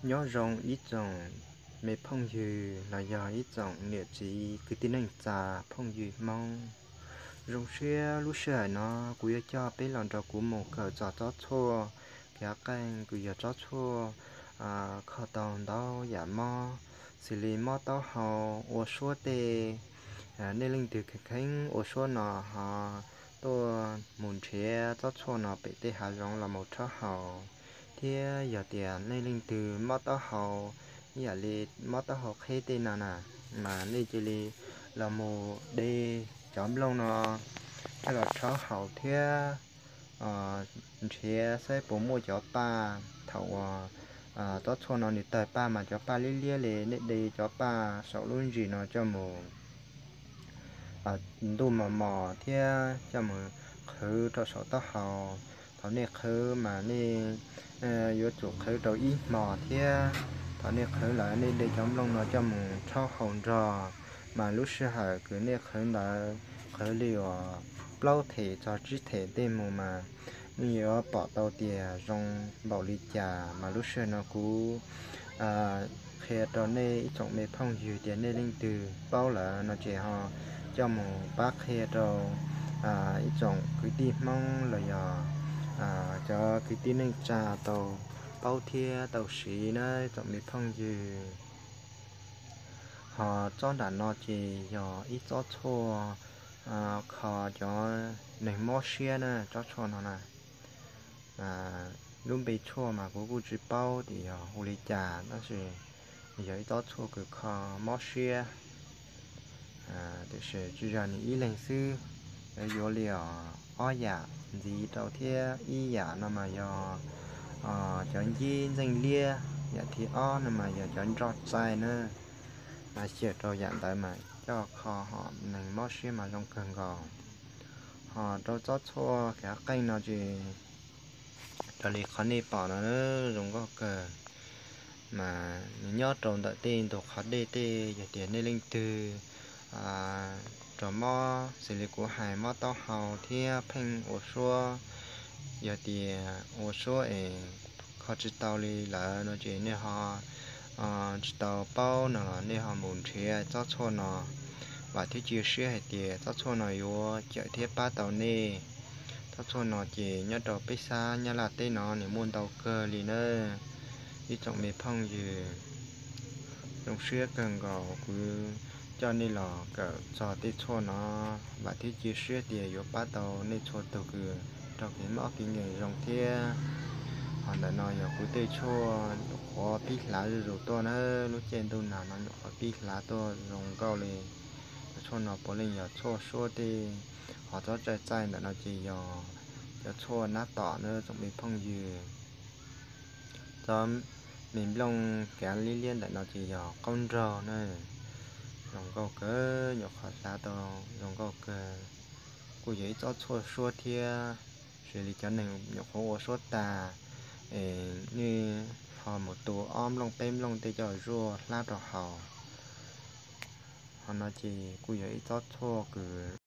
Nyob zoo ib tsoom me phooj ywg los yog ib tsoom niam txiv kwv tij neej tsa phooj ywg Hmoob. Zoo siab lub sij hawm no kuv yuav coj peb los nrog kuv mus kawm txog tsob tshuaj kev qeej, kws yog tsob tshuaj kho tau ntau yam mob, xws li mob taub hau, ua suab tej. Nej leej twg kheev kheev ua suab no ho tuaj mus nrhiav tsob tshuaj no pem tej hav zoov los mus rhaub haus, thiab yog tias nej leej twg mob taub hau, ib yam li mob taub hau qheb tej no na, mas nej cia li los mus de cov nplooj no coj los rhaub haus thiab nrhiav saib puas muaj cov paj. Thaum uas tsob tshuaj no nws tawg paj mas cov paj liab liab li, nej de cov paj saum lub ntsis no coj mus ntuj mos mos thiab coj mus qhwv rau saum taub hau. Thaum nej qhwv mas nej yuav tsum qhwv rau ib hmos thiab. Thaum nej qhwv lawm nej de cov nplooj no coj mus rhaub haus nrog, mas lub sij hawm kws nej qhwv ntawd qhwv li uas plaub them txog tsib them tej mus mas nej yuav pom tau tias zoo npaum li cas. Mas lub sij hawm no kuv qhia rau nej ib tsoom me phooj ywg tias nej leej twg paub lawm no ces ho coj mus pab qhia rau ib tsoom kwv tij Hmoob los yog cov kwv tij neej tsa tau paub thiab tau siv na tsoom me phooj ywg. Ho tsob nram no ces yog ib tsob tshuaj kho cov neeg mob siab na, tsob tshuaj no na. Lub npe tshuaj mas kuv kuj tsis paub tias yog hu li cas, tab sis yog ib tsob tshuaj kws kho mob siab. Tiam sis tsis yog nws ib leeg xwb, yuav li os ob yam ntxiv rau thiab. Ib yam no mas yog cov ncib ntxeej liab, yam thib ob no mas yog cov nroj txaij na. Mas xyaum rau yam ntawd mas coj kho ho neeg mob siab mas zoo kawg nkaus. Ho rau tsob tshuaj kev qeej no ces raws li qhov nej pom no zoo nkauj kawg, mas nws nyob rau ntawm tej ntug qhov dej tej. Yog tias nej leej twg raug mob xws li kuv hais mob taub hau thiab pheej ua suab, yog tias ua suab es kho tsis tau li lawm no ces nej ho tsis tau paub no los nej ho mus nrhiav tsob tshuaj no. Vam thiab cia siab hais tias tsob tshuaj no yuav cawm thiab pab tau nej. Tsob tshuaj no ces nyob rau peb sab Nyab Laj teb no nws muaj ntau kawg li na. Ib tsoom me phooj ywg, zoo siab kawg nkaus kuv coj nej los kawm txog tej tshuaj no. Vam thiab cia siab tias yuav pab tau nej txhua tus kws raug kev mob kev nkeeg zoo thiab. Ho ntawm no yog kuv tej tshuaj nyuam qhuav pib hlav zuj zus tuaj na, lub caij ntuj nag no nyuam qhuav pib hlav tuaj zoo nkauj li. Cov tshuaj no puav leej yog tshuaj suab tej. Ho tsob txaij txaij ntawm no ces yog cov tshuaj nab tom na tsoom me phooj ywg. Tsob me nplooj kav liab liab ntawm no ces yog qaub nraug na. Zoo nkauj kawg, nyuam qhuav hlav tau zoo nkauj kawg. Kuj yog ib tsob tshuaj suab thiab, xws li cov neeg nyuam qhuav ua suab tag es nej ho mus tu ob nplooj peb nplooj tej coj zuaj hlab rau haus. Ho no ces kuj yog ib tsob tshuaj kws